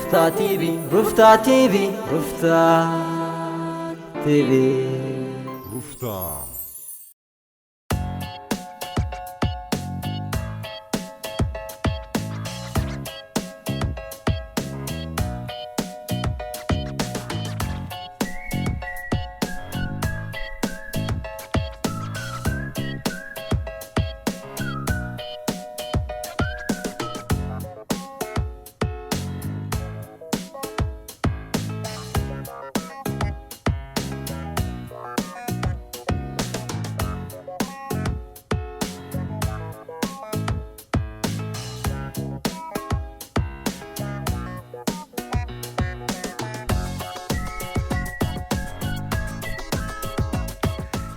ሩፍታ ቲቪ፣ ሩፍታ ቲቪ፣ ሩፍታ ቲቪ። ሩፍታ።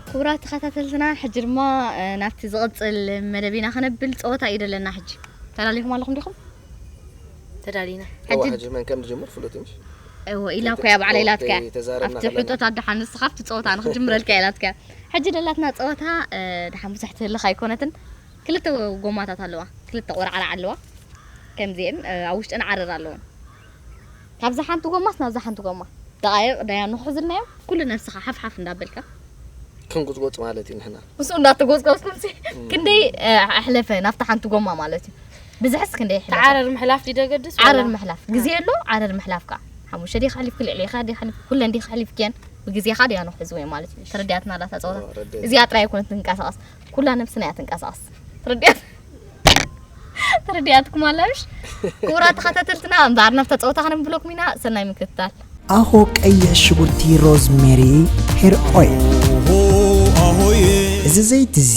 ክቡራት ተኸታተልትና፣ ሕጂ ድማ፣ እ፣ ናብቲ ዝቕጽል መደብ ኢና ከነብል። ጸወታ እዩ ደለና ሕጂ። ተዳሊኹም ኣለኹም ዲኹም? ተዳሊና። ሕጂ እዋ፣ ሕጂ መን ከም ዝጅምር ፍሉጥ እንጂ። እዎ፣ ኢላ እኮ እያ ባዕላ ኢላትካ። ከይተዛረብና ኣብቲ ከለና። ሕቶታት ደሓን ንስኻ ኣብቲ ጸወታ ንኽጅምረልካ ኢላትካ። ሕጂ ደላትና ጸወታ፣ እ፣ ደሓን ብዙሕ ትህልኽ ኣይኮነትን። ክልተ ጎማታት ኣለዋ፣ ክልተ ቆራዕራዕ ኣለዋ። ከምዚኤን፣ እ፣ ኣብ ውሽጠን ዓረር ኣለወን። ካብዛ ሓንቲ ጎማስ ናብዛ ሓንቲ ጎማ ደቓይቕ ደያ ንኽሕዝልናዮ፣ ኩሉ ነብስኻ ሓፍ ሓፍ እንዳበልካ። ክንጉጽጎጽ ማለት እዩ ንሕና። ምስኡ እንዳተጎጽጎጽኩምሲ፣ እም። ክንደይ፣ እ፣ ኣሕለፈ ናብታ ሓንቲ ጎማ ማለት እዩ። ብዝሕስ ክንደይ ኣሕለፈ? ዓረር ምሕላፍ ድዩ ደገድስ ዓረር ወላ? ምሕላፍ። ግዜ ኣሎ፣ ዓረር ምሕላፍ ከኣ። ሓሙሽተ ዲኻ ኣሕሊፍኪ፣ ልዕሌኻ ዲኻ ኣሕሊፍኪ፣ ኩለን ዲኻ ኣሕሊፍክየን፣ ብግዜኻ ድያ ንኽሕዝወን ማለት እዩ። ተረዲኣትና ላታ ጸወታ። ኦ፣ ረድእ። እዚኣ ጥራይ ኣይኮነት ትንቀሳቐስ። ኩላ ነብስና እያ ትንቀሳቐስ። ተረዲኣት-፣ ተረዲኣትኩም ኣላ ምሽ? ክቡራት ተኸታተልትና፣ እምበኣር ናብታ ጸወታ ከነብለኩም ኢና። ሰናይ ምክትታል። ኣኾ ቀይሕ ሽጉርቲ ሮዝሜሪ ሄር ኦይል። እዚ ዘይቲ እዚ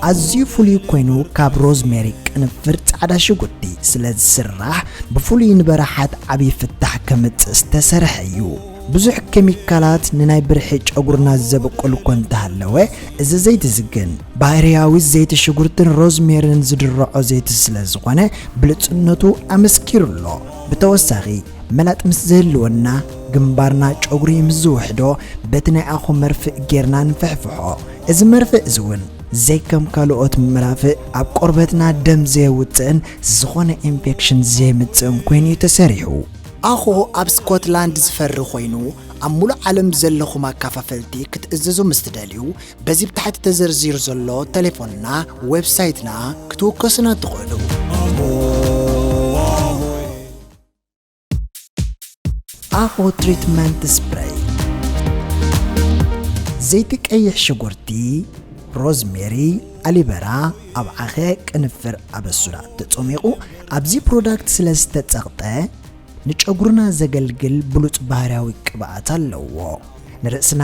ኣዝዩ ፍሉይ ኮይኑ፣ ካብ ሮዝሜሪ ቅንፍር ጻዕዳ ሽጉርቲ ስለ ዝስራሕ፣ ብፍሉይ ንበረሓት ዓብዪ ፍታሕ ከምጽእ ዝተሰርሐ እዩ። ብዙሕ ኬሚካላት ንናይ ብርሒ ጨጉርና ዘብቁል እኮ እንተሃለወ፣ እዚ ዘይቲ እዚ ግን ባህርያዊ ዘይቲ ሽጉርትን ሮዝሜርን ዝድርዖ ዘይቲ ስለ ዝኾነ፣ ብሉጽነቱ ኣመስኪሩ ኣሎ። ብተወሳኺ፣ መላጥ ምስ ዝህልወና፣ ግንባርና ጨጉሪ ምስ ዝውሕዶ፣ በቲ ናይ ኣኾ መርፍእ ጌርና ንፍሕፍሖ። እዚ መርፍእ እዚ እውን ዘይከም ካልኦት መራፍእ ኣብ ቆርበትና ደም ዘየውጽእን ዝኾነ ኢንፌክሽን ዘየምጽእን ኮይኑ እዩ ተሰሪሑ። ኣኾ ኣብ ስኮትላንድ ዝፈሪ ኮይኑ፣ ኣብ ሙሉእ ዓለም ዘለኹም ኣካፋፈልቲ ክትእዝዙ ምስ ትደልዩ፣ በዚ ብታሕቲ ተዘርዚሩ ዘሎ ተሌፎንና፣ ዌብሳይትና ክትውከሱና ትኽእሉ። ኣኾ ትሪትመንት ስፕሬይ። ዘይቲ ቀይሕ ሽጉርቲ፣ ሮዝሜሪ፣ ኣሊበራ፣ ኣብ ዓኸ ቅንፍር ኣበሱዳ ተጸሚቑ ኣብዚ ፕሮዳክት ስለ ዝተጸቕጠ፣ ንጨጉርና ዘገልግል ብሉጽ ባህርያዊ ቅብኣት ኣለዎ። ንርእስና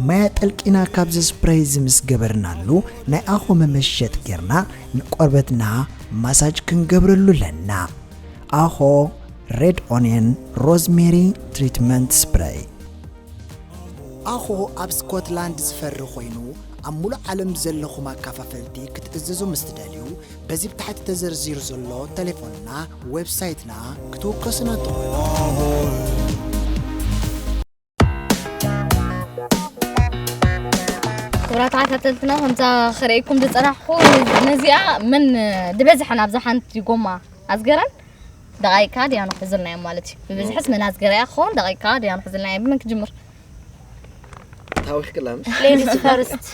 ማይ ኣጠልቂና ካብዚ ስፕሬይ እዚ ምስ ገበርናሉ፣ ናይ ኣኾ መመሸጥ ጌርና ንቆርበትና ማሳጅ ክንገብረሉ ኣለና። ኣኾ ሬድ ኦንየን ሮዝሜሪ ትሪትመንት ስፕሬይ። ኣኾ ኣብ ስኮትላንድ ዝፈሪ ኮይኑ፣ ኣብ ሙሉእ ዓለም ዘለኹም ኣካፋፈልቲ ክትእዝዙ ምስ ትደልዩ፣ በዚ ብታሕቲ ተዘርዚሩ ዘሎ ተሌፎንና፣ ዌብሳይትና ክትውከሱና ትኽእሉ። ክቡራት ተኸታተልትና፣ ከምዛ ክርእየኩም ዝጸናሕኩ፣ ነዚኣ መን ዝበዝሐን ኣብዛ ሓንቲ ጎማ ኣዝገረን ደቓይቃ ድያ ንሕዝልናዮም ማለት እዩ። ብብዝሕስ መን ኣዝገረያ ክኸውን ደቓይቃ ድያ ንሕዝልናዮም። ብመን ክጅምር? ታዊኽክላ ምሽ? ሌዲስ ፈርስት።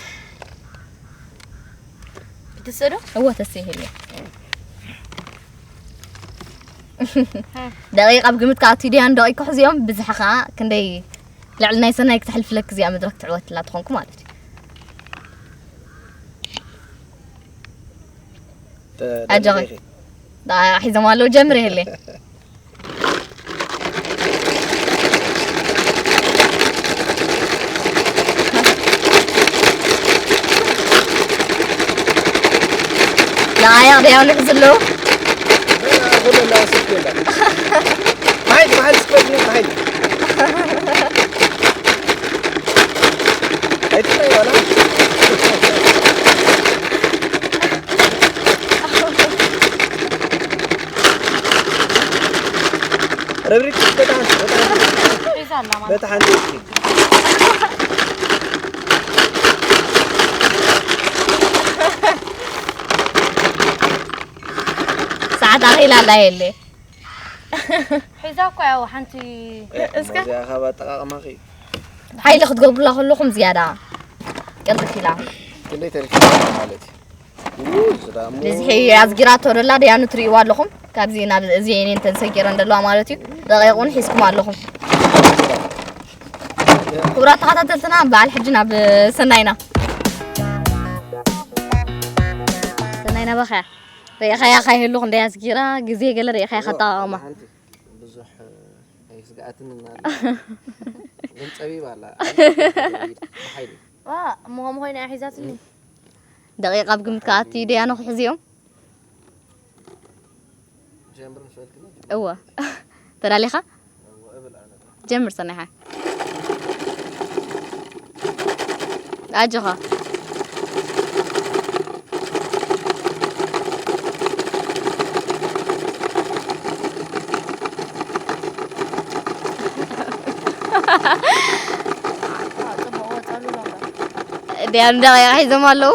ክትስእዶ? እወ፣ ተስእ ይህሉ። ደቂቕ ኣብ ግምት ክኣቱ ድያን ደቂቕ ክሕዝኦም ብዝሕ ኸኣ ክንደይ ልዕሊ ናይ ሰናይ ክተሕልፍለክ እዚኣ መድረክ ትዕወትላ ትኾንኩ ማለት እዩ። ተ-፣ ኣጆኺ። ተደቂኺ። ዳ-፣ ሒዞም ኣለዉ፣ ጀምር ይህሌ። ደቓይቕ ድያው ልሕዝ ኣለዉ? ኩሉ እናወሰድኩ የለን። ብሓይሊ፣ ብሓይሊ ስፖርት ነው፣ ብሓይሊ። ኣይትጥራይ ዋላ። ረብሪክ በታ ሓንቲ፣ በታ ሓንቲ። ሒዛ ኣላ ማለት። በታ ሓንቲ እስኪ። ሰዓት ኣኺላ ኣላ የለ። ሒዛ እኮ ያው ሓንቲ እስከ እዚኣ ካብ ኣጠቃቅማኺ ሓይሊ ክትገብሩላ ከለኹም ዝያዳ ቅልጥፍ ኢላ። ክንደይ ተሪፍ ማለት እዩ። እዚ ኣዝጊራቶ ደላ ደያኑ ትርእይዋ ኣለኹም። ካብዚ ናብ እዚ እኔን ተንሰጊረን ደለዋ ማለት እዩ። ደቂቁን ሒዝኩም ኣለኹም። ክቡራት ተኸታተልትና በዓል ሕጂ ናብ ሰናይና ሰናይና በኸያ ርኢኻያ ካይህሉ ክንደይ ኣዝጊራ ግዜ ገለ ርኢኻያ ከጣቃቅማ ብዙሕ ኣይስግኣትን እናለ ግን ጸቢብ ኣላ ሓይሊ ዋ እሞ ከምኡ ኮይና እያ ሒዛትኒ ደቂቕ ኣብ ግምት ከኣትዩ ደያኑ ክሕዝዮም ጀምር ንፈልክና እወ ተዳሊኻ ጀምር ሰናይኻ ኣጆኻ ጽቡቕ ወጻሉ ሎምባ ደያኑ ደቂቕ ሒዞም ኣለዉ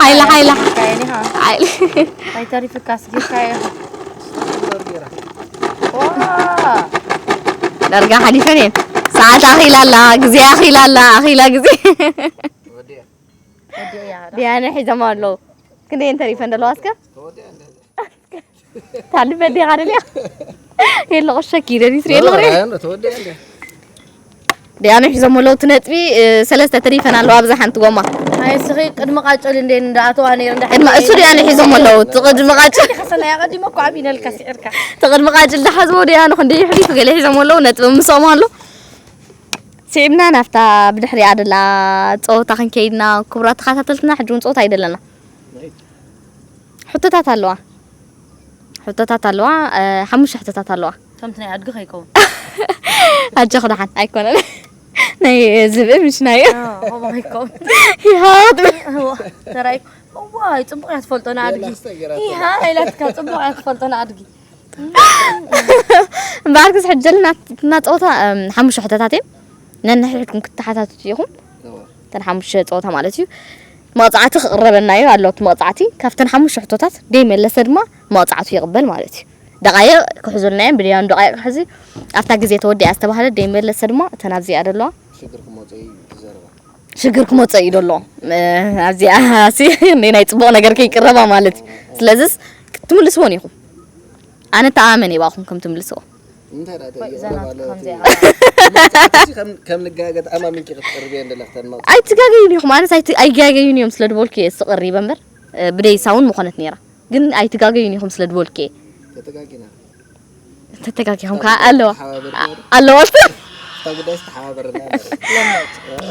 ሓይላ ሓይላ ካይኒኻ ሓይሊ ኣይተሪፍካ ስጊርካ ኢኻ ዳርጋ ሓሊፈን እየን ሰዓት ኣኺላ ኣላ ግዜ ኣኺላ ኣላ ኣኺላ ግዜ ወዲያ ዲያነ ሒዞም ኣለዉ ክንደየን ተሪፈን ዘለዋ እስከ ታልበ ዲኻ ደልያ የለ ቁሸኪ ደሊትሪ የለ ተወዲያ እንደ ዲያኑ ሒዞም ኣለዉ እቲ ነጥቢ ሰለስተ ተሪፈን ኣለዋ ኣብዛ ሓንቲ ጎማ ኣይ ስኺ ቅድሚ ቃጭል እንደ እንዳኣተዋ ነይሩ እንዳ ቅድሚ እሱ ዲያኑ ሒዞም ኣለዉ እቲ ቅድሚ ቃጭል ከሰና ያቀዲሞ እኮ ዓቢ ነልካ ሲዕርካ እቲ ቅድሚ ቃጭል ዝሓዝቦ ዲያኑ ክንደይ ይሕሊፉ ገለ ሒዞም ኣለዉ ነጥቢ ምስኦም ኣሎ ስዒብና ናብታ ብድሕሪኣ ደላ ፀወታ ክንከይድና ክቡራት ተኸታተልትና ሕጂ እውን ፀወታ ይደለና ሕቶታት ኣለዋ ሕቶታት ኣለዋ ሓሙሽተ ሕቶታት ኣለዋ ከምቲ ናይ ኣድጊ ከይከውን ኣጆኺ ደሓን ኣይኮነን ናይ ዝብኢ ምሽ ናይ ከምኡ ከይከውን ይሃት ተራይ ዋይ ፅቡቅ እያ ትፈልጦ ንኣድጊ ይሃ ኢላትካ ፅቡቅ እያ ትፈልጦ ንኣድጊ እምበኣር ክስ ሕጀልና ናፀወታ ሓሙሽተ ሕቶታት እዮም ነንሕድሕድኩም ክትተሓታትቱ ኢኹም እተን ሓሙሽተ ፀወታ ማለት እዩ መቕፃዕቲ ክቕረበና እዩ ኣሎ እቲ መቕፃዕቲ ካብተን ሓሙሽተ ሕቶታት ደይመለሰ ድማ መቕፃዕቱ ይቕበል ማለት እዩ ደቃይቕ ክሕዙልና እዮም ብድያኑ ደቃይቕ ክሕዙ ኣብታ ግዜ ተወዲኣ ዝተባህለ ደይመለሰ ድማ እተን ኣብዚኣ ደለዋ ሽግር ክመፀ እዩ ተዘረባ ሽግር ክመፀ እዩ ደሎ ኣብዚኣ ሲ ናይ ፅቡቕ ነገር ከይቅረባ ማለት እዩ ስለዚስ ክትምልስዎን ኢኹም ኣነ ተኣመን ይባኹም ከም ትምልስዎ እንታይ ደኣ ወይ ዘናትካ ከምዚኣ ከም ንጋገ ተኣማሚንኪ ክትቅርብየ እንደለኽተን መ ኣይትጋገዩን ኢኹም ኣነስ ኣይት- ኣይጋገዩን እዮም ስለ ድበልኩ እየ ስቕሪበ እምበር ብደይሳ እውን ምኾነት ነይራ ግን ኣይትጋገዩን ኢኹም ስለ ድበልኩ እየ ተተጋጊና ተተጋጊኹም ከዓ ኣለዋ ተሓባበርና ኣለዋ እታ ጉዳይ ዝተሓባበርና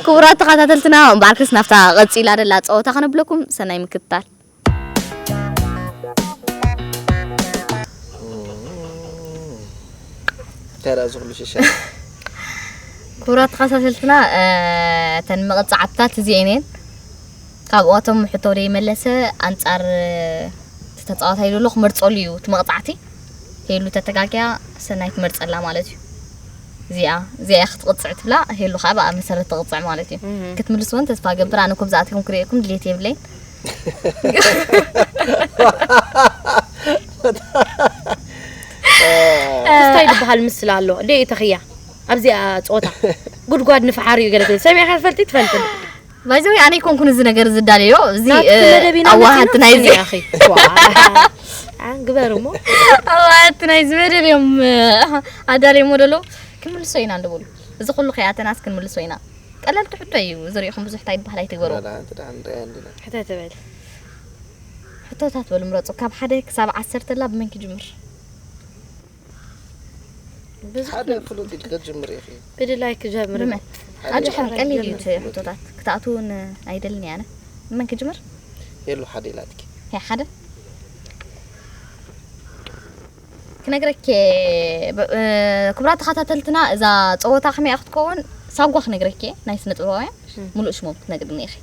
ክቡራት ተኸታተልትና እምበኣርክስ ናብታ ቀፂላ ደላ ፀወታ ከነብለኩም ሰናይ ምክትታል ተራ ዝኽሉ ሽሻ ክቡራት ተኸታተልትና እተን መቕፃዕትታት እዚአን እየን ካብኦቶም ሕቶ ደይመለሰ ኣንፃር እቲ ተፃዋታይ ዘሎ ክመርፀሉ እዩ እቲ መቕፃዕቲ ሄሉ ተተጋግያ ሰናይ ትመርፀላ ማለት እዩ እዚኣ እዚኣ ክትቕፅዕ ትብላ ሄሉ ከዓ ብኣ መሰረት ትቕፅዕ ማለት እዩ ክትምልስዎን ተስፋ ገብር ኣነ ኮብዛኣትኩም ክርእየኩም ድሌት የብለይን እንታይ ዝበሃል ምስላ ኣሎ ደይ ተኽያ ኣብዚኣ ፀወታ ጉድጓድ ንፍሓር እዩ ገለ ትብል ሰሚዕካ ትፈልጢ ትፈልጥን ባይዘዊ ኣነ ይኮንኩን እዚ ነገር ዝዳለዮ እዚ ናትኪ መደብ ኢና ኣዋሃድቲ መፂና ናይዚ ስኒ ኣኺ። ዋ። ኣን ግበር እሞ ኣዋሃድቲ ናይዚ መደብ እዮም ኣዳልዮሞ ደለዉ ክንምልሶ ኢና እንደበሉ እዚ ኩሉ ከይኣተናስ ክንምልሶ ኢና ቀለልቲ ሕቶ እዩ ዝሪኢኹም ብዙሕ እንታይ ይበሃል ኣይትግበሩ ሓንቲ ደኣ ንሪኣ እንዲና ሕተ ትበል ሕቶታት በሉ ምረፁ ካብ ሓደ ክሳብ ዓሰርተ ላ ብመን ክጅምር ብዙሕ ሓደ ፍሉጥ ኢልኪ ክትጅምር ኢኺ ብድላይ ክጀምር ብመን ኣጆ ሕን ቀሊል እዩ እቲ ሕቶታት ክትኣትው እውን ኣይደልን እየ ኣነ ብመን ክጅምር የሉ ሓደ ኢላትኪ ያ ሓደ ክነግረኪ ብ- እ፣ ክቡራት ተኸታተልትና እዛ ፀወታ ከመይ ክትከውን ሳጓ ክነግረኪ ናይ ስነ ጥበባውያን ሙሉእ ሽሞም ክትነግርኒ ኢኺ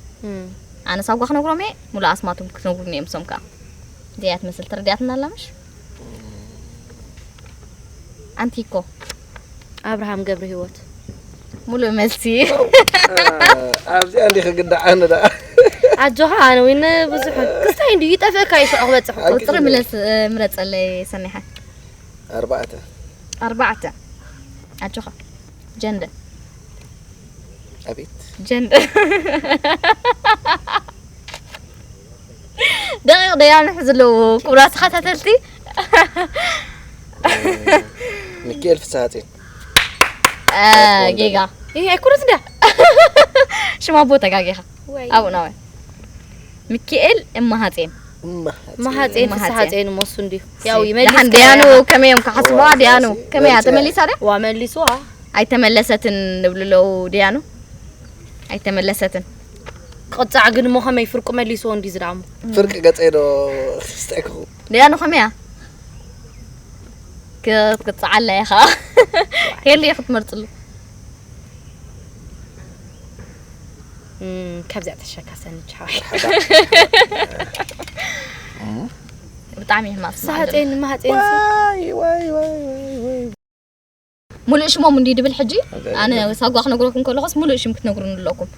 ኣነ ሳጓ ክነግሮም እየ ሙሉእ ኣስማቶም ክትነግሩኒ እዮም ሶም ከዓ እዚኣ ትመስል ተረዲኣትና ኣላ ምሽ ኣንቲኮ ኣብርሃም ገብረ ህይወት ሙሉእ መልሲ። ኣብዚኣ እንዲ ክግዳዕ ኣነ ደኣ ኣጆኻ ኣነ ወይነ ብዙሕ ክስታይ እንዲ ይጠፍእካ ይሽዑ ክበፅሕ እኮ። ቁፅሪ ምለስ ምረፀለይ ሰኒሓ። ኣርባዕተ ኣርባዕተ ኣጆኻ ጀንደ ኣቤት ጀንደ ደቂቕ ደያኑ ዘለዉ ክቡራት ተኸታተልቲ ሚካኤል ፍስሃፅዮን ጌጋ ይህ ኣይኮነት እንዳ ሽማ ቦ ተጋጊኻ ኣብኡ ናወ ሚካኤል እማሃፅን ማሃፀን ፍስሃፀን ሞሱ እንዲሁ ያው ደሓን ይመልስ ደያኑ ከመይ እዮም ክሓስበዋ ደያኑ ከመይ እያ ተመሊሳ ደ ዋ መሊስዋ ኣይተመለሰትን ንብሉ ኣለዉ ደያኑ ኣይተመለሰትን ቅፃዕ ግን እሞ ከመይ ፍርቁ መሊስዎ እንዲ ዝዳሙ ፍርቂ ገፀይ ዶ ክስታይ ክኹ ደያኑ ከመይ እያ ክትቅፅዓላ ኢኻ ሄሉ ክትመርፅሉ እም፣ ካብዚኣ ተሸካሰኒ ቻው ብጣዕሚ ይህማስ ሳሃፀይን ማሃፀይን ዋይ ዋይ ዋይ ዋይ ዋይ ሙሉእ ሽሞም እንዲ ድብል ሕጂ ኣነ ሳጓ ክነግረኩም ከለኹስ ሙሉእ ሽም ክትነግሩን ኣለኩም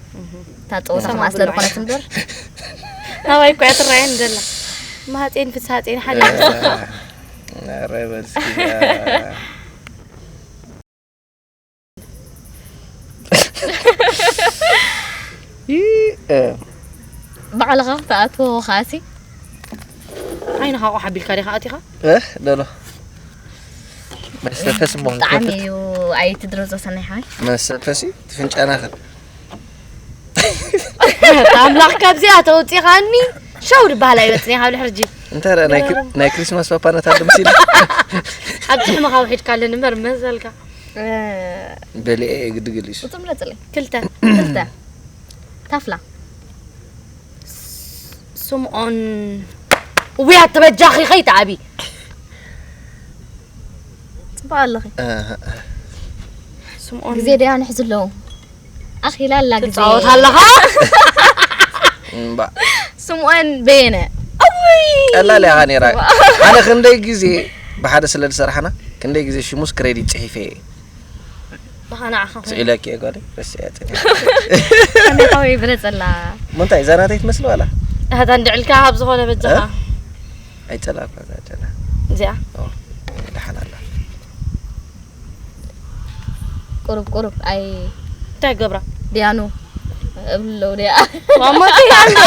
እታ ፀወታ ከምኣ ስለ ዝኾነት እምበር ናባይ እኮ እያ ትረኣየኒ ዘላ ማሃፀይን ፍስሃፀይን ሓደ ኧረ በስኪ ባዕልኻ ክትኣትዎ ኸኣሲ ዓይንኻ ቆሕ ኣቢልካ ዲኻ ኣቲኻ እ ዶሎ መስተንፈሲ እሞ ብጣዕሚ እዩ ኣይትድረዞ ሰናይ ሓወይ መስተንፈሲ ትፍንጫና ኸ ኣምላኽ ካብዚኣ ተውፂኻኒ ሸው ድበሃል ኣይበፅን ኢኻ ብድሕርጂ እንታይ ደኣ ናይ ክሪ- ናይ ክሪስማስ ፓፓ ነታ ድምሲ ኢሉ ኣብ ጥሕምኻ ውሒድካ ኣለኒ እምበር መሰልካ በሊዐ እየ ግዲ ገሊሱ ቁፅር ምረፅለይ ክልተ ክልተ ታፍላ ስምዖን ውያ ተበጃኺ ከይትኣቢ ፅቡቅ ኣለኺ ስምዖን ግዜ ደያ ንሕዝ ኣለዉ ኣኺላ ኣላ ግዜ ትፃወት ኣለኻ እምባ ስምዖን በየነ ቀላል እያ ነይራ ኣነ ክንደይ ግዜ ብሓደ ስለ ዝሰራሕና ክንደይ ግዜ ሽሙስ ክሬዲት ፅሒፈ እየ ብኻ ንዓኻ ስኢለኪ እየ ጓለይ ረሲዐ ፅኒሐ ከመይ ከመይ ብለፀላ ምንታይ እዛ ናተይ ትመስል ዋላ እታ እንድዕልካ ካብ ዝኾነ በጃኻ ኣይፀላእኳ እዛ ጨላ እዚኣ ደሓን ኣላ ቁሩብ ቁሩብ ኣይ እንታይ ገብራ ድያኑ እብለው ድያ ማሞቲ ኣንደ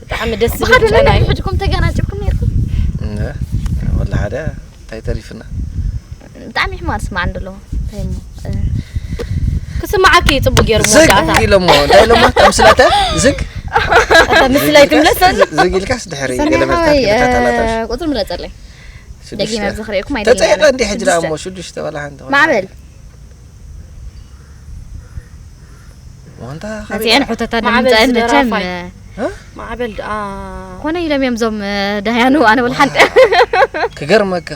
ብጣዕሚ ደስ ዝብል ጨና እዩ ሕድኩም ተገናጭብኩም ነርኩም ወላ ሓደ እንታይ ተሪፍና ብጣዕሚ ሕማር ስማዕ እንደሎ እንታይ እሞ ክስማዓኪ እዩ ፅቡቅ ገይሩ ዝግ መወዳእታ ኢሎሞ እንታይ ኢሎሞ ከም ስለተ ዝግ እታ ምስላይ ትምለሰሉ ዝግ ኢልካስ ድሕሪ ገለ መልታት ገለታት ኣላታሽ ቁፅር ምለፀለይ ደጊመ ኣብዚ ክርእየኩም ተፀይቐ ኣይደግመ እንዲ ሕጂ ደኣ እሞ ሽዱሽተ ዋላ ሓንቲ ማዕበል ዋንታ እዚአን ሕቶታት ማዕበል ንምንታይ መቸም ዝደራፋይ። ማዕበል ደኣ ኮነ ኢሎም እዮም እዞም ዳያኑ ኣነ ወላ ሓንቲ ክገርመክ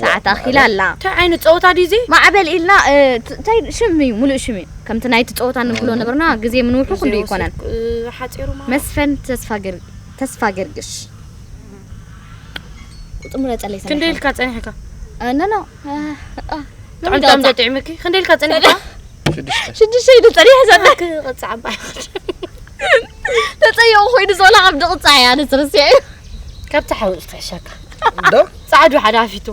ሰዓት ኣኺላ ኣላ እንታይ ዓይነት ፀወታ ድዩ እዚ ማዕበል ኢልና እ፣ ት- እንታይ ሽም እዩ ሙሉእ ሽም እዩ ከምቲ ናይቲ ፀወታ ንብሎ ነበርና ግዜ ምንውሑ ክንዱ ይኮነን ሓፂሩ ማ መስፈን ተስፋ ገር- ተስፋ ገርግሽ ቁጥር ምረፀለይ ክንደ ኢልካ ፀኒሕካ ኖ ኖ ጥዕምጣም ዘጥዕምኪ ክንደ ኢልካ ፀኒሕካ ሽዱሽተ ሽዱሽተ ኢሉ ፀኒሑ ዘሎ ክቕፃዕ ኣባይ ተፀየቑ ኮይኑ ዝብላ ካብ ድቕፃ እያ ንስርስያ እዩ ካብቲ ሓውፅ ትሕሸካ ዶ ፃዕዱ ሓዳፊቱ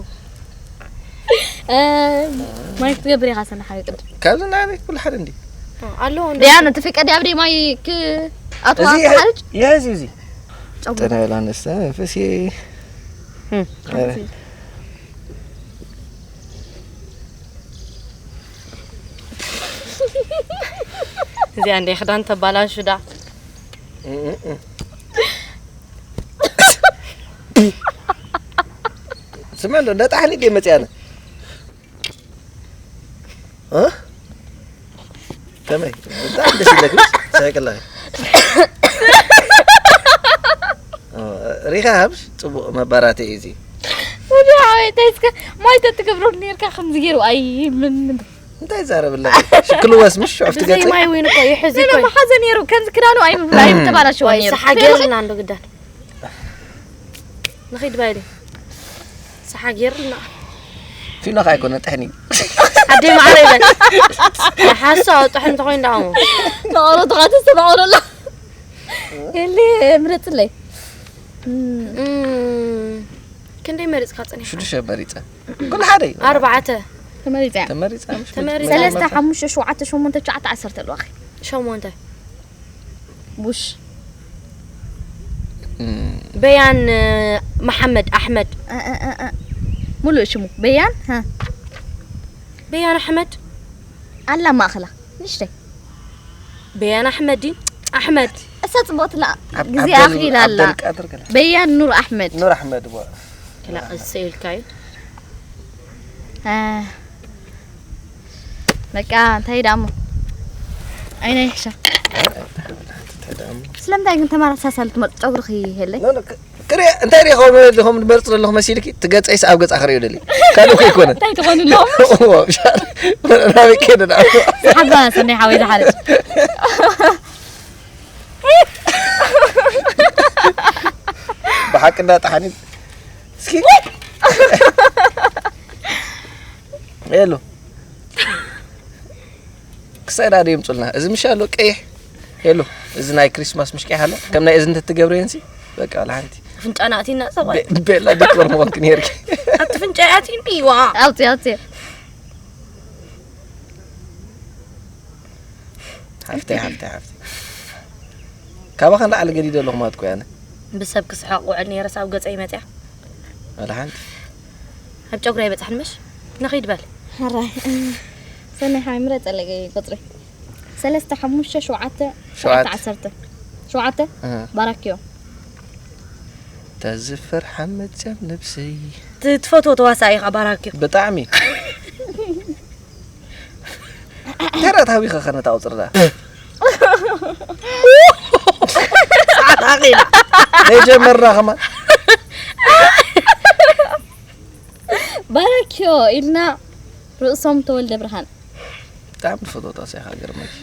ማይ ክትገብር ኢኻ ሰናሓዊ ቅድም ካብዚ ናይ ኩሉ ሓደ እንዲ ኣለዎ ዲያኑ ትፍቀድ ኣብ ደማይ ክኣትዋ እዚ ሓርጅ የዚ እዚ ጨጉሪ ጥነ ኢላ ንስተ መንፈስ እዚኣ እንደ ክዳን ተባላሹ ዳ ስማ እንዶ እንዳጣሕኒ ድየ መፅያነ እ? ከመይ ብጣዕሚ ደስ ይለክስ ሳይቅላ ሪኻ ሃብስ ፅቡቕ መባራተ እዩ እዚ ወዲ ሓወይ እንታይ እስከ ማይ ተትገብረሉ ነርካ ከምዚ ገይሩ ኣይ ምን እንታይ ዛረብ ኣለካ ሽክልወስ ምሽ ሽዑ ብዘይ ትገጽ ማይ ወይን እኮ ይሕዚ ነነ ኮይ መሓዘ ነይሩ ከምዚ ክዳኑ ኣይምብላ ኣይምተባላሸዋ ነይሩ ሰሓገርና እንዶ ግዳን ንኸይድ ባይሊ ተሓጊርና። ፊኖ ከ ኣይኮነ ጥሕኒ። ኣደይ ማዕረ ይበል። ሓሶ ኣውጥሕ እንተኾይኑ ዳሞ። ተቐረቱ ካትስ ተመቐረላ። የለ ምረፅለይ። እም፣ ክንደይ መሪፅካ ፀኒሕካ? ሽዱሽተ መሪፀ። ኩሉ ሓደ እዩ። ኣርባዕተ። ተመሪፀ እያ። ተመሪፃ ምሽ ተመሪፃ። ሰለስተ ሓሙሽተ ሸውዓተ ሸሞንተ ትሽዓተ ዓሰርተ ኣለዋኺ። ሸሞንተ። ቡሽ በያን መሓመድ ኣሕመድ። እ፣ እ፣ እ፣ እ። ሙሉእ ሽሙ በያን እ። በያን ኣሕመድ። ኣላ ማእኸላ ንሽተይ በያን ኣሕመድ ድዩ? ኣሕመድ። እሳ ፅቡቅ ትላ ኣብ- ግዜ ዓብደል- ኣኽሊል ኣላ። ዓብደልቃድር ገለ። በያን ኑር ኣሕመድ። ኑር ኣሕመድ ዋ። ክላ ቀሰ ኢልካዩ። እ፣ በቃ እንታይ ዳሞ ኣይናይ ሕሻ። ስለምንታይ ግን ተመሳሳሊ ትመርፅ ጨጉርኺ የለይ? ኖ፣ ኖ፣ ክ- ክሪአ እንታይ ሪኢኹም ዲኹም ዝመርፅ ዘለኹ መሲልኪ? ትገፀይስ ኣብ ገፃ ክሪኦ ደሊ ካልእ እኮ ኣይኮነን። እንታይ ትኾኑ ኣለኹም? እዎ፣ ብሻር። ናበይ ከይደ ደኣ? ሓባ ሰናይ ሓወይ ዝሓረጭ ብሓቂ እንዳ ጠሓኒት እስኪ ሄሎ ክሳይ ዳ የምፁልና እዚ ምሽ ኣሎ ቀይሕ ሄሎ እዚ ናይ ክሪስማስ ምሽ ቀይሕ ኣሎ ከም ናይ እዝኒ ተትገብረየንሲ በቃ ወላ ሓንቲ ኣፍንጫና ኣቲና ሰብኣይ። ቤ- ቤላ ዲኮር ምኾንክ ነርኪ ኣብቲ ፍንጫ ኣቲኒ ዋ። ኣውፅዮ ኣውፅዮ። ሓፍተይ ሓፍተይ ሓፍተይ ካባኸ ንላዕሊ ገዲደ ኣለኹ ማለት እኮ ያነ ብሰብ ክስሓቕ ውዕል ነይረ ሳብ ገፀይ መፅያ። ወላ ሓንቲ ኣብ ጨጉሪ ኣይበፅሕን ምሽ? ንኺድ በል። ሕራይ ሰናይ ሓወይ ምረፀለይ ቁፅሪ ሰለስተ ሓሙሽተ ሸውዓተ ሸውዓተ ሸውዓተ። ዓሰርተ ሸውዓተ እህ። ባራክዮ ተዝፈር ሓመድ ጃም ነብሰይ ት- ትፈትዎ ተዋሳኢ ኢኻ ባራክዮ። ብጣዕሚ ተራ ታዊኸ ከነታ ቁፅርዳ ሰዓት ኣኺላ። ዘይጀመርና ከማ ባራክዮ ኢልና ርእሶም ተወልደ ብርሃን ብጣዕሚ ዝፈትዎ ተዋሳኢ ኢኻ ገርመኪ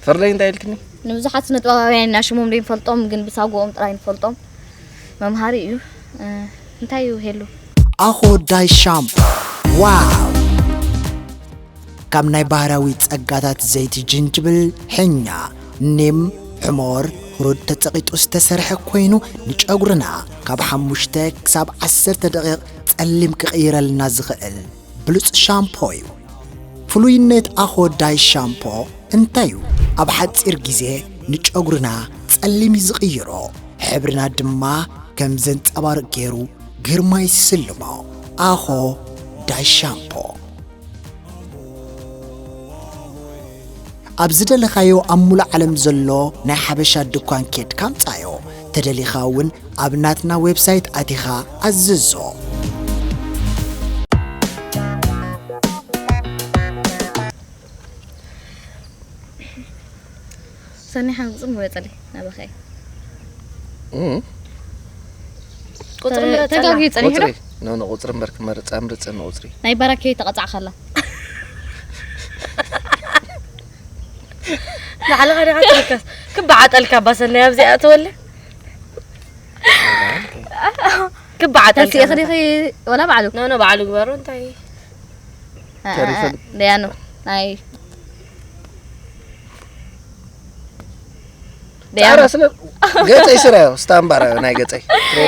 ፍርደይ እንታይ ኢልክኒ ንብዙሓት ስነ ጥበባውያን ኢና ሽሞም ዘይንፈልጦም ግን ብሳጎኦም ጥራይ ንፈልጦም መምሃሪ እዩ እ፣ እንታይ እዩ ሄሉ ኣኾ ዳይ ሻምፖ ዋው ካብ ናይ ባህራዊ ጸጋታት ዘይቲ ጅንጅብል ሕኛ ኒም ሕሞር ህሩድ ተጸቒጡ ዝተሰርሐ ኮይኑ ንጨጉርና ካብ ሓሙሽተ ክሳብ ዓሰርተ ደቂቕ ጸሊም ክቕይረልና ዝኽእል ብሉጽ ሻምፖ እዩ። ፍሉይነት ኣኾ ዳይ ሻምፖ እንታይ እዩ? ኣብ ሓጺር ግዜ ንጨጉርና ጸሊም እዩ ዝቕይሮ፣ ሕብርና ድማ ከም ዘንጸባርቕ ገይሩ ግርማ ይስልሞ። ኣኾ ዳይ ሻምፖ። ኣብ ዝደለኻዮ ኣብ ሙሉእ ዓለም ዘሎ ናይ ሓበሻ ድኳን ኬድካ ኣምጻዮ። ተደሊኻ እውን ኣብ ናትና ዌብሳይት ኣቲኻ ኣዝዞ። ሰኒሓ ቁፅሪ ምረፀለይ ናባኸ እም፣ ቁፅሪ ምረፀላ። ተጋጊ ፀኒሑ ዶ ቁፅሪ ኖ ኖ ቁፅሪ እምበር ክመርፃ ምርፅኒ ቁፅሪ ናይ ባራኪ ተቐፃዕካ ኣላ ላዕሊ ኸዲኻ ትርከስ ክበዓጠልካ ባሰናይ ኣብዚኣ ትወለ ክበዓጠልካ ተሲእኺ ዲኺ ወላ ባዕሉ ኖ ኖ ባዕሉ ግበሮ እንታይ ተሪፈን። ደያኑ ናይ ፃዕራ ስለ ገፀይ ስራዮ ስታምባራዮ ናይ ገፀይ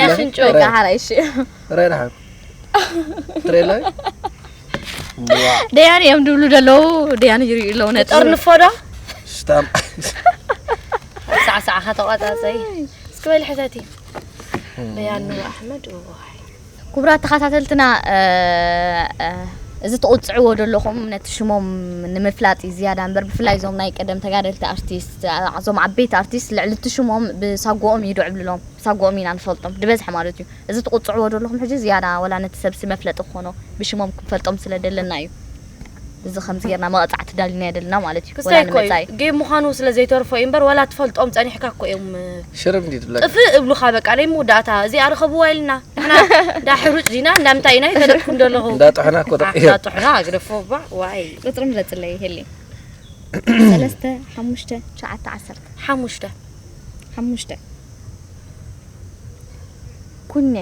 ኣፍንጮ። በቃ ሓራይ እሺ ረድሓ ትሬላ ደያኑ እዮም ድብሉ ደለዉ ደያኑ ይርእዩ ኣለዉ ነጥብ ጠርንፎ ዶ ስታም ሳዕሳዕኻ ተቋፃፀይ እስኪ በል ሕተቲ በያኑ ኣሕመድ እዋይ ክቡራት ተኸታተልትና እ፣ እ፣ እዚ ትቕፅዕዎ ዘለኹም ነቲ ሽሞም ንምፍላጥ እዩ ዝያዳ እምበር ብፍላይ እዞም ናይ ቀደም ተጋደልቲ ኣርቲስት እ፣ እዞም ዓበይቲ ኣርቲስት ልዕሊ እቲ ሽሞም ብሳጎኦም እዩ ድዕብልሎም ብሳጎኦም ኢና ንፈልጦም ብበዝሒ ማለት እዩ እዚ ትቕፅዕዎ ዘለኹም ሕጂ ዝያዳ ወላ ነቲ ሰብሲ መፍለጢ ክኾኖ ብሽሞም ክንፈልጦም ስለ ደለና እዩ እዚ ከምዚ ጌርና መቐፃዕቲ ዳሊና የደልና ማለት እዩ ወላ ክስታይ እኮ እዩ ንመፃኢ ጌም ምዃኑ ስለ ዘይተርፎ እዩ እምበር ወላ ትፈልጦም ፀኒሕካ እኮ እዮም ሽርብ እንዲ ትብለካ ጥፍእ እብሉኻ በቃ ናይ መወዳእታ እዚኣ ርኸብዋ ኢልና ንሕና እንዳ ሕሩጭ ዲና እንዳ ምንታይ ኢና ይፈለጥኩም ዘለኹ እንዳጥሕና እኮ ተቐይሩ ጡሕና ግደፎ ባ ዋይ ቁፅሪ ምረፅለይ ይህሊ ሰለስተ ሓሙሽተ ትሽዓተ ዓሰርተ ሓሙሽተ ሓሙሽተ ኩኔ።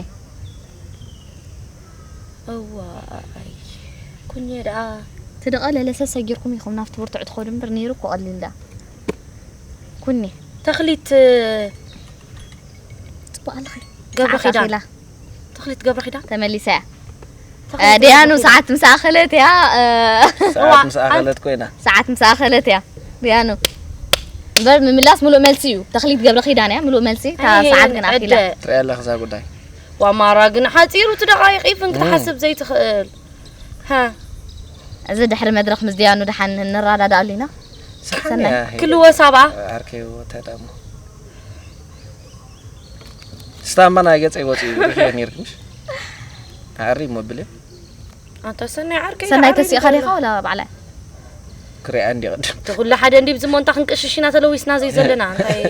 እዋይ ኩኔ ደኣ ትደቐለለ ሰሰጊርኩም ኢኹም ናብቲ ብርቱዕ ትኸዱ እምበር ነይሩ እኮ ቀሊል ዳ። ኩኔ። ተኽሊት ጽቡቕ ኣለኺ። ገብረ ሰዓት ኪዳን። ኣኺላ ተኽሊት ገብረ ኪዳን። ተመሊሳ እያ። ተኽሊት ዲያኑ ገብረ ኪዳን። ሰዓት ምስ ኣኸለት እያ። ሰዓት ምስ ኣኸለት ኮይና ሰዓት ምስ ኣኸለት እያ። ዲያኑ እምበር ምምላስ ምሉእ መልሲ እዩ። ተኽሊት ገብረ ኪዳን እያ ምሉእ መልሲ። እታ ኣይ፣ ሰዓት ግን ኣኺላ። ዕደ። ትሪኣ ኣለኽ እዛ ጉዳይ ዋማራ ግን ሓጺሩ ትደቓይቕ ኢፍን ክትሓስብ ዘይትኽእል። ሃ እዚ ድሕሪ መድረኽ ምስ ዲያኑ ደሓን ንረዳዳኣሉ ኢና። ሰሓን ሰናይ። እያ ክልወ ሳባ ዓርከይ ወተዳሞ ስታማ ናይ ገጸይ ወፂኡ ሪኸ ነርክሽ ዓሪ ሞብለ ኣንታ ሰናይ ዓርከይ ሰናይ ዓርከይ ተሲእኻ ይበል። ዲኻ ወላ ባዕላ? ክሪኣ እንዲ ቅድም እቲ ኩሉ ሓደ እንዲ ብዝሞ እንታ ክንቅሽሽ ኢና ተለዊስና ዘይዘለና እንታይ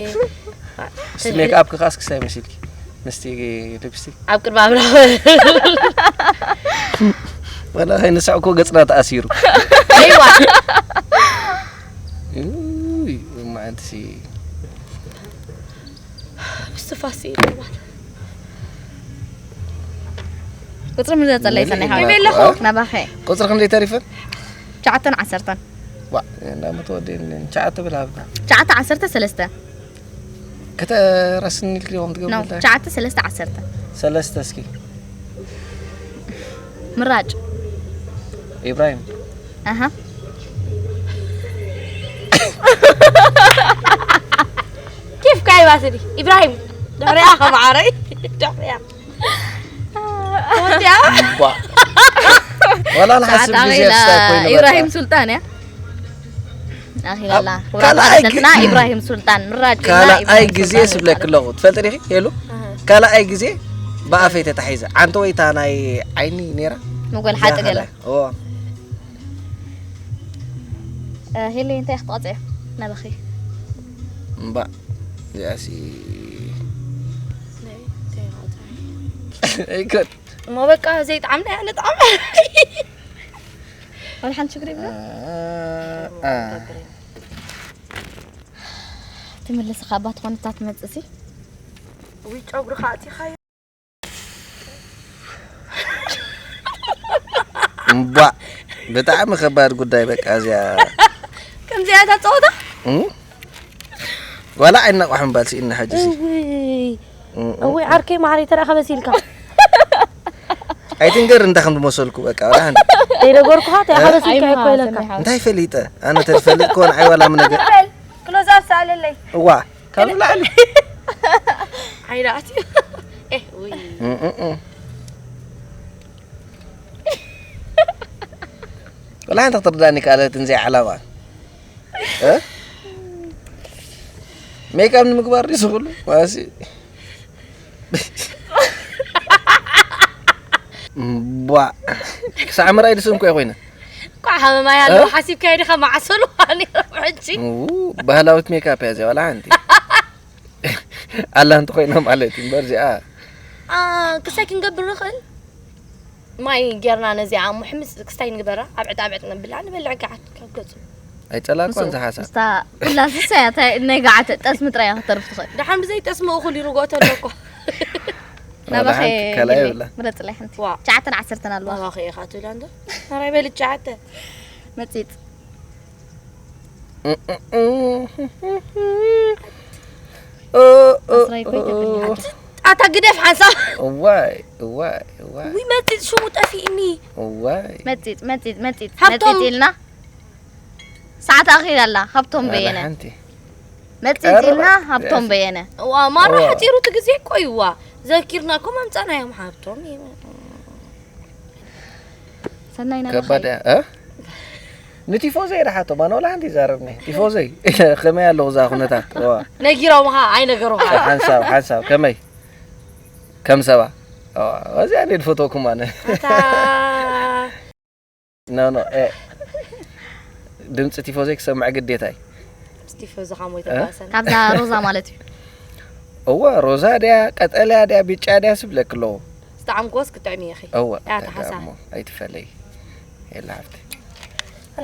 እስቲ ሜክ ኣፕ ክኻስ ክሳይ መሲልኪ ምስቲ ሊፕስቲክ ኣብ ቅድሚ ኣብራ ወላ ከይንስዕ እኮ ገፅና ተኣሲሩ ይዋ እይ፣ እማዓንቲ ሲ ብስትፋስ ይባል ቁፅሪ ምዘፀለይ ሰናይ መሊእ ሓወይ። ኣለኹ። ናባኸ ቁፅሪ ክንደይ ተሪፈን ትሽዓተን ዓሰርተን። ዋ እንዳመተወደኒ ትሽዓተ ብላ ኣብና ትሽዓተ ዓሰርተ ሰለስተ። ከተረስኒ ኢልክዮም ነው ትገብርላ ትሽዓተ ሰለስተ ዓሰርተ። ሰለስተ እስኪ ምራጭ ኢብራሂም ኣሃ ኪፍ ካይባስዲ ኢብራሂም ድሕሪያ ከማዓረይ ድሕሪያ ወዲያ ባ ወላ ንሓስብ ሰዓት ግዜ ኢላ ስታ ኮይኑ በቃ። ኢብራሂም ሱልጣን እያ ኣኺላላ ካልኣይ ቁራትና ኢብራሂም ሱልጣን ምራጭ ኢልና ካልኣይ ኢብራሂም ግዜ ሱልጣን ስብለክ ኣለኹ ትፈልጢ ዲኺ ሄሉ ካልኣይ ግዜ ብኣፈይ ተታሒዘ ዓንተ ወይ እታ ናይ ዓይኒ ነይራ መጎል ሓቂ ገለ እዋ ሄሊ እንታይ ክትቐፅዕ ነበኺ እምባ እዚኣሲ ኣይኮን እሞ በቃ ዘይጣዕምና እያ ንጣዕም ወላ ሓንቲ ሽግር የብላ ትምልስ ካብ ኣባት ትኾን እታ ትመፅእ ሲ ውይ ጨጉሪ ከኣቲኻዮ እምባ ብጣዕሚ ከባድ ጉዳይ በቃ እዚኣ ከምዚኣ እታ ፀወታ እም? ዋላ ኣይናቋሕ ምባል ስኢና ሕጂ ሲ እውይ እውይ ዓርከይ ማዕረይ ተረኸበ ሲልካ ኣይትንገር እንታይ ከም ዝመሰልኩ በቃ ዋላ ሓንቲ ዘይነገርኩኻ ተረኸበ ሲልካ እኮ ኢለካ እንታይ ፈሊጠ ኣነ ተዝፈልጥ ኮን ኣይዋላ ምነገር ክሎዛብ ሰኣለለይ እዋ ካብ ላዕሊ ዓይዳ ኣትዩ ኤህ ውይ እም፣ እም፣ እም። ወላ ሓንቲ ክትርዳኒ ካልኣት እንዘይ ዓላማ እ? ሜካፕ ንምግባር ድዩ ዝኽሉ ማሲ ቧ ክሳዕ ምርኣይ ድስንኩ እየ ኮይነ ኳ ሃመማይ ኣለዎ ሓሲብካዮ ዲኻ መዓሰሉ ነይሮም ሕጂ ው፣ ባህላዊት ሜካፕ እያ እዚኣ ዋላ ሓንቲ ኣላ እንተኮይና ማለት እዩ እምበር እዚኣ ክሳይ ክንገብር ንኽእል ማይ ጌርና ነዚኣ እሞ ሕምስ ክስታይ ንግበራ ኣብዕጥ ኣብዕጥ ነብላ ንበልዕ ገዓት ካብ ገጹ ኣይጸላልኳን ዝሓሳ ምስታ ኩላ ስሳያ እንታይ ናይ ገዓት ጠስሚ ጥራይ ክትተርፍ ትኽእል ደሓን ብዘይ ጠስሚ እኹል ይርጎ ተሎ እኮ ናባኸ ሓንቲ ካልኣይ የብላ ምረፅላይ ሓንቲ ዋ ትሽዓተን ዓሰርተን ኣለዋ ናባኸ ኢኻ ትብላ እንዶ ናራይ በል ትሽዓተ መፂፅ ኦ፣ ኦ፣ ኣስራይ እኮ ይተብልኒ ሓንቲ ኣታ ግደፍ ሓንሳብ እዋይ እዋይ እዋይ ውይ መፂፅ ሽሙ ጠፊእኒ እዋይ መፂፅ መፂፅ መፂፅ ሃብቶም። መፂፅ ኢልና ሰዓት ኣኺላ ኣላ ሃብቶም በየነ ሓንቲ መፂፅ ኧረ ኢልና እባክህ። ሃብቶም በየነ ዋ ማራ እዋ። ሓፂሩ እቲ ግዜ እኮ ይዋ ዘኪርናኩም ኣምፃናዮም ሃብቶም እዩ ሰናይ ከባድ ናባኸ እያ እ ንቲፎዘይ ረሓቶ ማን ወላ ሓንቲ ይዛረብኒ ቲፎዘይ ከመይ ኣለኹ እዛ ኩነታት እዋ ነጊሮምኻ ኣይነገሮምኻ ሓንሳብ ሓንሳብ ከመይ ከም ሰባ እዋ እዚኣ እንደ ዝፈተኩም ኣነ ኣታ ኖ ኖ እ ድምፂ ቲፎዘይ ክሰምዕ ግዴታ እዩ ስቲፎ ዝኻ ሞይተ ባሰና ካብዛ ሮዛ ማለት እዩ እዋ ሮዛ ድያ ቀጠልያ ድያ ቢጫ ድያ ስብለክ ኣለዎ ዝጠዓምክዎስ ክጥዕም እየ ኺ እዋ እያ ተሓሳ እሞ ኣይትፈለይ የላ ሃብቲ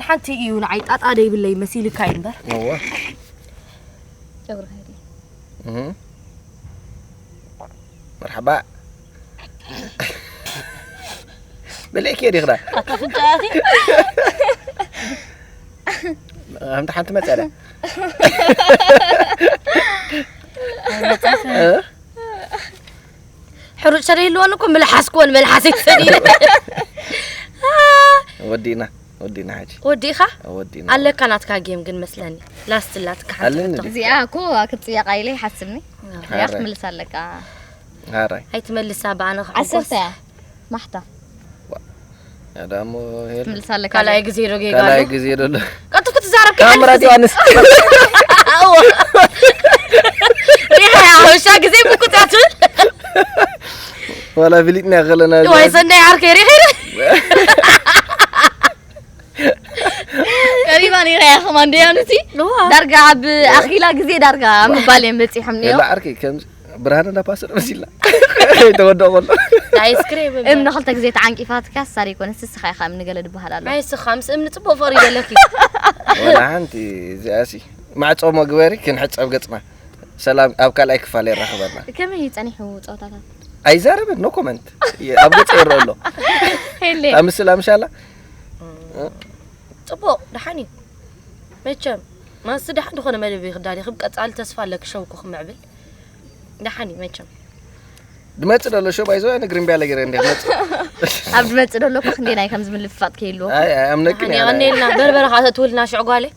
ሓንቲ እዩ ንዓይ ጣጣ ደይብለይ መሲልካ እዩ እምበር እዋ ጨጉሪ ከይዲ እህ። መርሓባ በሊዕክዮ ዲኽዳ? ኣፍንጫ ያቲ። ከምቲ ሓንቲ መጸለ። ሕሩጭ ሰለ ይልወን እኮ ምልሓስ ክወን መልሓስ ይሰኒ። ወዲና ወዲና ሓጂ ወዲኻ ወዲና ኣለካ ናትካ ጌም ግን መስለኒ ላስት ላትካ ሓንቲ ኣለኒ ሕቶ። ድዩ? እዚኣ እኮ ክትፅየቕ ኢለ ይሓስብኒ። እያ ሓራይ። ክትምልስ ኣለካ። ሓራይ ኣይትመልሳ ብኣነ ዓሰርተ እያ ማሕታ ያዳሞ ሄል ክትምልስ ኣለካ። ካልኣይ ግዜ ዶ ጌጋ ካልኣይ ኣሎ? ግዜ ደሎ ቀጥታ ትዛረብ ታምራት ዮሃንስ ኣዎ ሪኻ ሓበሻ ግዜ ምቁጣት ዋላ ፍሊጥና ከለና ወይ ሰናይ ዓርከይ ሪኺ ቀሪባ ነይራ እያ ከማን ደያኑቲ ልዋ ዳርጋ ኣብ ኣኺላ ግዜ ዳርጋ ምባል እዮም በፂሖም ነዮ። የላ ዓርከይ ከም ብርሃን እንዳ ፓስተር መሲላ ተወደኦ ከሎ ኣይስክሬም እምኒ ክልተ ግዜ ተዓንቂፋትካ ሳሪ ይኮነ ስስኻ ኢኻ እምኒ ገለ ዝበሃል ኣሎ። ናይ ስኻ ምስ እምኒ ጽቡቅ ፍቅሪ ይደለኪ ወላ ሓንቲ እዚኣሲ ማዕጾ መግበሪ ክንሕጸብ ገጽና ሰላም ኣብ ካልኣይ ክፋል የራኽበና ከመይ እዩ ጸኒሑ ጸወታታት? ኣይዛረብን ኖ ኮመንት ኣብ ገጽ ይረአ ኣሎ ሄሌ ኣምስል ኣምሻላ ጽቡቅ ደሓን እዩ መቸም ማስ ደሓን ዝኾነ መደብ እዩ ክዳሊ ክብ ቀጻሊ ተስፋ ኣለኪ ሸውኩ ክምዕብል ደሓን እዩ መቸም ድመጽእ ደሎ ሾ ባይዞ ኣነ ግሪምቢያ ለገረ እንደ መጽእ ኣብ ድመጽእ ደሎ እኮ ክንደይ ናይ ከምዚ ምልፍፋጥ ከይልዎ ኣይ ኣምነክን ደሓን የቐኔልና በርበረ ከዓ ተትውልና ሽዑ ጓለይ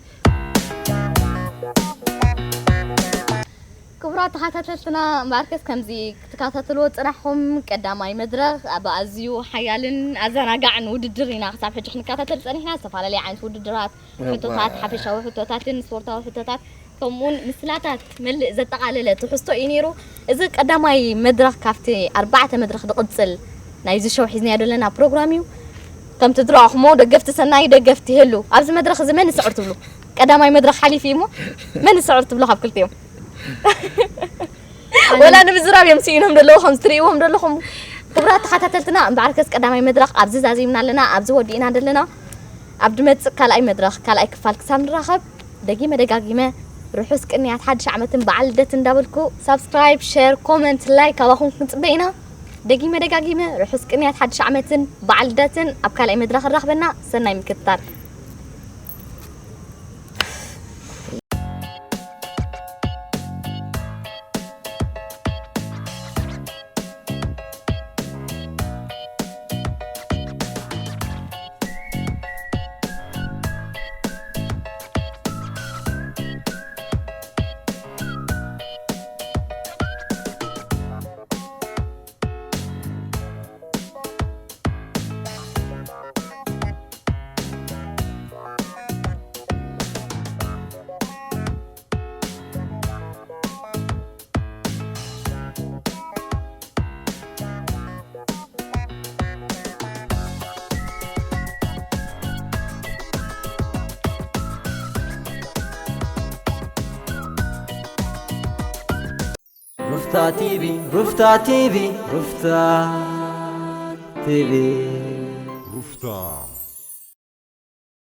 ክቡራት ተኸታተልትና እምበኣርከስ ከምዚ ክትከታተልዎ ዝፅናሕኹም ቀዳማይ መድረኽ ኣብ ኣዝዩ ሓያልን ኣዘናጋዕን ውድድር ኢና ክሳብ ሕጂ ክንከታተል ፀኒሕና። ዝተፈላለዩ ዓይነት ውድድራት፣ ሕቶታት፣ ሓፈሻዊ ሕቶታትን ስፖርታዊ ሕቶታት ከምኡውን ምስላታት መልእ ዘጠቓለለ ትሕዝቶ እዩ ነይሩ። እዚ ቀዳማይ መድረኽ ካብቲ ኣርባዕተ መድረኽ ዝቕፅል ናይዚ ሸው ሒዝናዮ ዘለና ፕሮግራም እዩ። ከምቲ ዝረኣኹሞ ደገፍቲ ሰናይ ደገፍቲ ሄሉ ኣብዚ መድረኽ እዚ መን ይስዕር ትብሉ? ቀዳማይ መድረኽ ሓሊፉ እዩ እሞ መን ይስዕር ትብሉ ካብ ክልቲኦም? ወላ ንምዝራብ እዮም ስኢኖም ዘለዉ ከም ትርእይዎም ዘለኹም ክቡራት ተኸታተልትና። እምበኣርከስ ቀዳማይ መድረኽ ኣብዚ ዛዚምና ኣለና፣ ኣብዚ ወዲእና ዘለና። ኣብ ድመፅእ ካልኣይ መድረኽ ካልኣይ ክፋል ክሳብ ንራኸብ ደጊመ ደጋጊመ ርሑስ ቅንያት ሓድሽ ዓመትን በዓል ልደት እንዳበልኩ ሳብስክራይብ፣ ሸር፣ ኮመንት፣ ላይክ ካባኹም ክንፅበ ኢና። ደጊመ ደጋጊመ ርሑስ ቅንያት ሓድሽ ዓመትን በዓል ልደትን። ኣብ ካልኣይ መድረኽ ንራኽበና። ሰናይ ምክትታል። ሩፍታ ቲቪ ሩፍታ ቲቪ ሩፍታ ቲቪ ሩፍታ